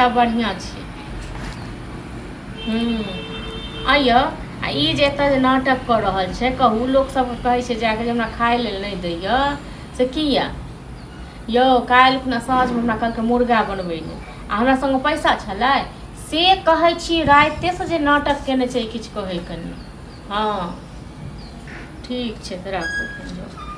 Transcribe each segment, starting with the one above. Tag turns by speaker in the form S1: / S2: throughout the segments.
S1: सब बढ़िआँ छै। हूँ आइयौ आ ई जे एतऽ जे नाटक कऽ रहल छै, कहू लोकसभ कहै छै जाकऽ जे हमरा खाय लेल नहि दैए, से किया यौ? काल्हि खुना साँझमे हमरा कहलकै मुर्गा बनबै लेल, आ हमरा सङ्गे पैसा छलै, से कहै छी रातिएसँ जे नाटक केने छै, किछु कहैके नहि। हँ ठीक छै, तऽ राखू फोन जाउ।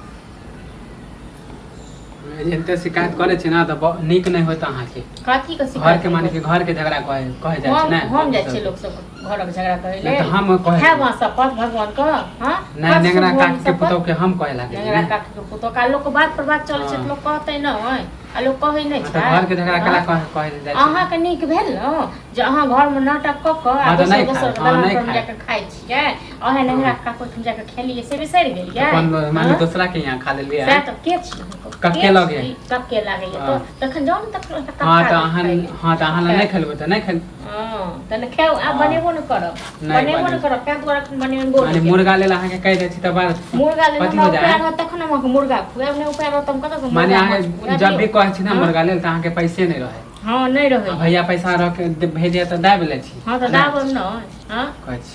S2: एते शिकायत करै छी ने तऽ नीक नहि होइत अहाँके।
S1: कथी के शिकायत?
S2: घरके, माने कि घरके झगड़ा कहे कहे जाइ छै
S1: ने? हम जाइ छियै लोक सब घरक झगड़ा कहै
S2: लेल? तऽ हम कहै
S1: खायब अहाँ शपथ भगवान के?
S2: हँ नहि, नेंगरा काकी के पुतोह के हम कहे लागै।
S1: नेंगरा काकी के पुतोह का लोक बात पर बात चलै छै तऽ लोक कहतै नहि, आ लोक कहै नहि
S2: छै। घर के झगड़ा केला कहे कहे
S1: जाइ छै? अहाँके नीक भेल ने जे अहाँ घरमे नाटक कऽ कऽ आ दोसर दोसर के दलान पर जाकऽ खाइ छियै, अहाँ नेंगरा काका ओहिठाम जाकऽ खेलियै से बिसरि गेलियै?
S2: माने दोसरा के यहाँ खा लेलियै।
S1: सएह तऽ के छी?
S2: कक्के लगे।
S1: कक्के लागैया तऽ तखन जाउ ने तखन।
S2: हँ तऽ अहाँ, हँ तऽ अहाँ नहि खेलबै तऽ नहि खेल।
S1: हँ तऽ नहि खाउ, आब बनेबो नहि करब, बनेबो नहि करब, ताहि दुआरे एखन बनेबो
S2: नहि। मुर्गा लेल अहाँके कहि दै छी तऽ बाद
S1: मुर्गा लेल हमरा उपाय रहत तखन हम अहाँके मुर्गा खुआएब, नहि उपाय रहत तऽ हम कतऽसँ?
S2: माने अहाँ जब भी कहै छी ने मुर्गा लेल तऽ अहाँके पैसे नहि रहै।
S1: हँ, नहि रहै।
S2: भैया पैसा रख भेजे तऽ दाबि लै छी।
S1: हँ तऽ दाबब नहि। हँ,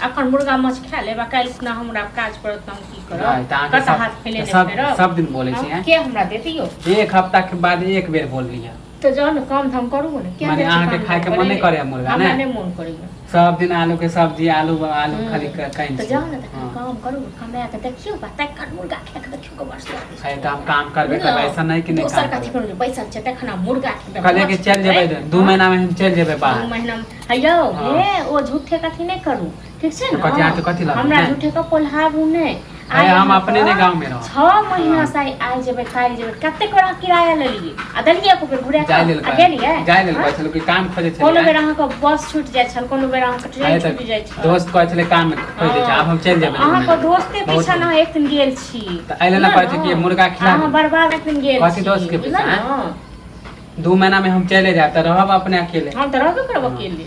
S1: अखन मुर्गा माछ खा लेब आ काल्हि खुना हमरा काज पड़त तऽ हम की करब? कतऽ हाथ फैलेने
S2: सब सब दिन बोलै छी?
S1: के हमरा देत यौ?
S2: एक हफ्ता के बाद एक बेर बोलली है।
S1: तऽ जाउ ने, काम धाम करू ने।
S2: किया माने अहाँके खाय के मन नहि करे मुर्गा?
S1: हमरा नहि मन करैया।
S2: सब दिन आलू के सब्जी, आलू आलू खाली
S1: कहीं। तऽ जाउ ने तखन काम करू, कमा के देखियौ, तखन मुर्गा खा के देखियौ बड़ स्वादिष्ट
S2: है। तऽ हम काम करबे करबै, ऐसा नहीं कि नहीं।
S1: दोसर कथी करू, बैसल छै तखन हम मुर्गा
S2: खेबै? कहलियै कि चलि जेबै 2 महीना में, हम चलि जेबै बाहर
S1: 2 महीना में। यौ हे, ओ झूठे कथी नहि करू, ठीक छै ने?
S2: कथी अहाँके कथी
S1: लागत? हमरा झूठे के पोल्हाबू नहि।
S2: आइ हम अपने नहि गाँव में रहब।
S1: 6 महीना से आइ जेबै काल्हि जेबै, कतेक बड़ा किराया लेलियै आ देलियै एको बेर घुरा
S2: जाय लेल?
S1: आ गेलियै?
S2: जाय लेल कहै छलहुँ कि काम खोजै
S1: छलियै। कोनो बेर अहाँके बस छूटि जाइ छल, कोनो बेर अहाँके ट्रेन छूटि जाइ छल।
S2: दोस्त कहै छलै काम खोजै छै, आब हम चलि जेबै।
S1: अहाँके दोस्ते पीछा ने एक दिन गेल छी।
S2: तऽ एहि लेल कहै छै कि मुर्गा खिला।
S1: अहाँ बर्बाद एक दिन गेल।
S2: कथी दोस्त के पीछा? 2 महीना में हम चले जायब तऽ रहब अपने अकेले।
S1: हम तऽ रहबे करब अकेले।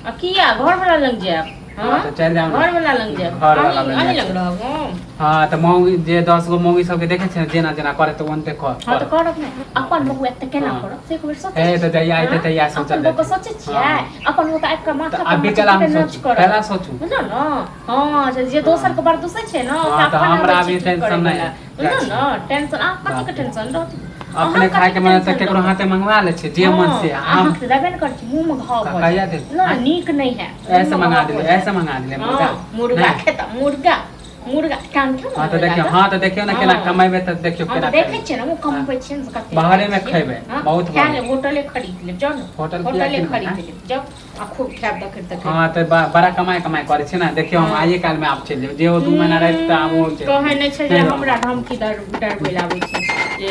S1: आ किया घर वाला लग जायब?
S2: हाँ तऽ चलि जाउ।
S1: घर वाला लग जायब?
S2: घर वाला लग।
S1: अहीं लग रहब हम?
S2: हाँ तऽ मौगी जे 10 गो मौगी सबके देखै छै जेना जेना करे तऽ ओनते कर।
S1: हाँ तऽ करब ने, अपन बहू एते केना करब से एक बेर सोचै।
S2: हे तऽ जहिया अयतै तहिया सोचल।
S1: अपन बहू के सोचै छियै? अपन बहू तऽ आबि कऽ माथा
S2: पर अभी केला हम सोचू, केला सोचू।
S1: बुझल ने? हाँ, जे दोसर के बड़ दुसै छै ने।
S2: हाँ तऽ हमरा अभी टेंशन नहि।
S1: बुझल ने? टेंशन अहाँ कथी के टेंशन रहत?
S2: अपने खाय के मन तऽ केकरो हाथे मंगवा ले छै जे मन से।
S1: हम अहाँ देबे ने करै छी, मुंह में घाव भऽ
S2: कहिया दे
S1: ना, नीक नहीं है।
S2: ऐसे मंगा दिले, ऐसे मंगा दिले मुर्गा।
S1: मुर्गा खेता, मुर्गा मुर्गा कान खाउ।
S2: हाँ तऽ देखियौ, हाँ तऽ देखियौ ने केना कमेबै, तऽ देखियौ केना।
S1: देखै छियै ने, ओ कमबै छियै ने
S2: कते। बाहरे में खेबै बहुत।
S1: खा लेब, होटले खरीद लेब, जाउ ने।
S2: होटल?
S1: होटले खरीद लेब, जाउ आ खूब खायब देखैत देखैत।
S2: हाँ तऽ बड़ा कमाइ कमाइ करै छै ने। देखियौ, हम आइए काल्हि में आब चलि जेबै, जे ओ 2 महीना रहत तऽ आब ओ
S1: कहै नहि छै जे हमरा धमकी डरबै लए आबै छै जे।